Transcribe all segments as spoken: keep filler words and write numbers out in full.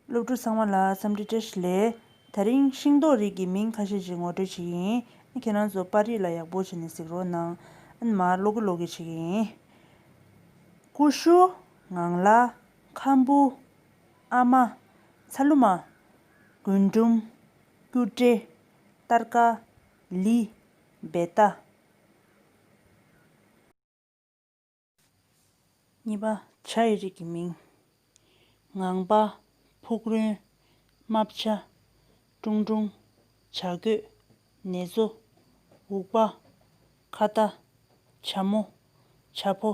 སློབ་ཕྲུག་ཚང་མ་ལ་འཚམས་འདྲི་བཀྲ་ཤིས་བདེ་ལེགས། དེ་རིང་ཤིང་ཏོག་རིགས་ཀྱི་མིང་ཁ་ཤས་ཤིག་ངོ་སྤྲོད་བྱེད་ཀྱི་ཡིན། ཁྱེད་རང་ཚོ་པར་རིས་ལ་ཡག་པོ་བྱས་ནས་གཟིགས་རོགས་གནང་། ཨ་ནི་མར་ཀློག་གི་ཀློག་གི་བྱེད་ཀྱི་ཡིན། ཀུ་ཤུ། ངང་ལག། ཁམ་བུ། ཨ་མ། ཚ་ལུ་མ། རྒུན་འབྲུམ། སྐྱུར་འབྲས། སྟར་ཀ། ལི། བེ་ཏ། གཉིས་པ། བྱ་ཡི་རིགས་ཀྱི་མིང་། ངང་པ། ཕུག་རོན། རྨ་བྱ། ཀྲུང་ཀྲུང་། བྱ་རྒོད། ནེ་ཙོ། འུག་པ། ཁ་བརྡ། བྱ་མོ། བྱ་ཕོ།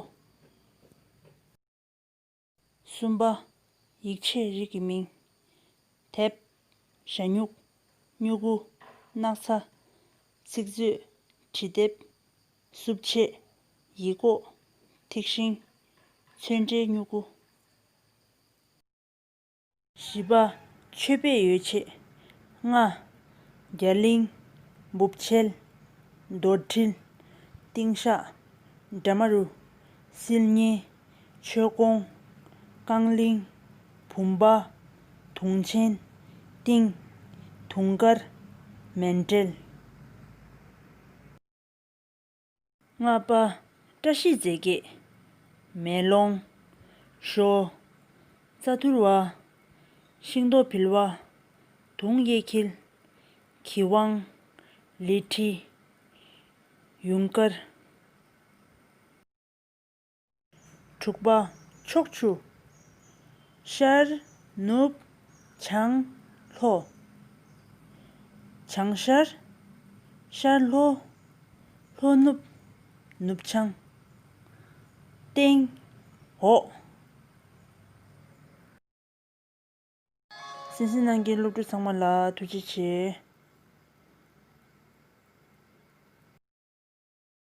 གསུམ་པ། ཡིག་ཆའི་རིགས་ཀྱི་མིང་། དེབ། ཞ་སྨྱུག་སྨྱུ་གུ། སྣག་ཚ། ཚིག་མཛོད། འབྲི་དེབ། བསུབ་ཆས། ཡིག་ཀོ། ཐིག་ཤིང་། ཚོན་ཁྲའི་སྨྱུ་གུ། བཞི་པ། མཆོད་པའི་ཡོ་བྱད། རྔ། རྒྱ་གླིང་། འབུབ་ཆལ། རྡོར་དྲིལ། ཏིང་ཤག་འདྲ་མ་རུ། སིལ་སྙན། མཆོད་ཀོང་། རྐང་གླིང་། བུམ་པ། དུང་ཆེན། ཏིང་། དུང་དཀར། མཎྜལ། ལྔ་པ། བཀྲ་ཤིས་རྫས་བརྒྱད། མེ་ལོང་། ཞོ། རྩྭ་ཐུར་བ། ཤིང་ཏོག་ཕིལ་བ། དུང་གཡས་འཁྱིལ། གྱི་ཝང་། ལི་ཁྲི། ཡུངས་དཀར། དྲུག་པ། ཕྱོགས་བཅུ། ཤར། ནུབ། བྱང་། ལྷོ། བྱང་ཤར། ཤར་ལྷོ། ལྷོ་ནུབ། ནུབ་བྱང་། སྟེང་། འོག་གསན་གཟིགས་གནང་མཁན་སློབ་ཕྲུག་ཚང་མ་ལ་ཐུགས་རྗེ་ཆེ།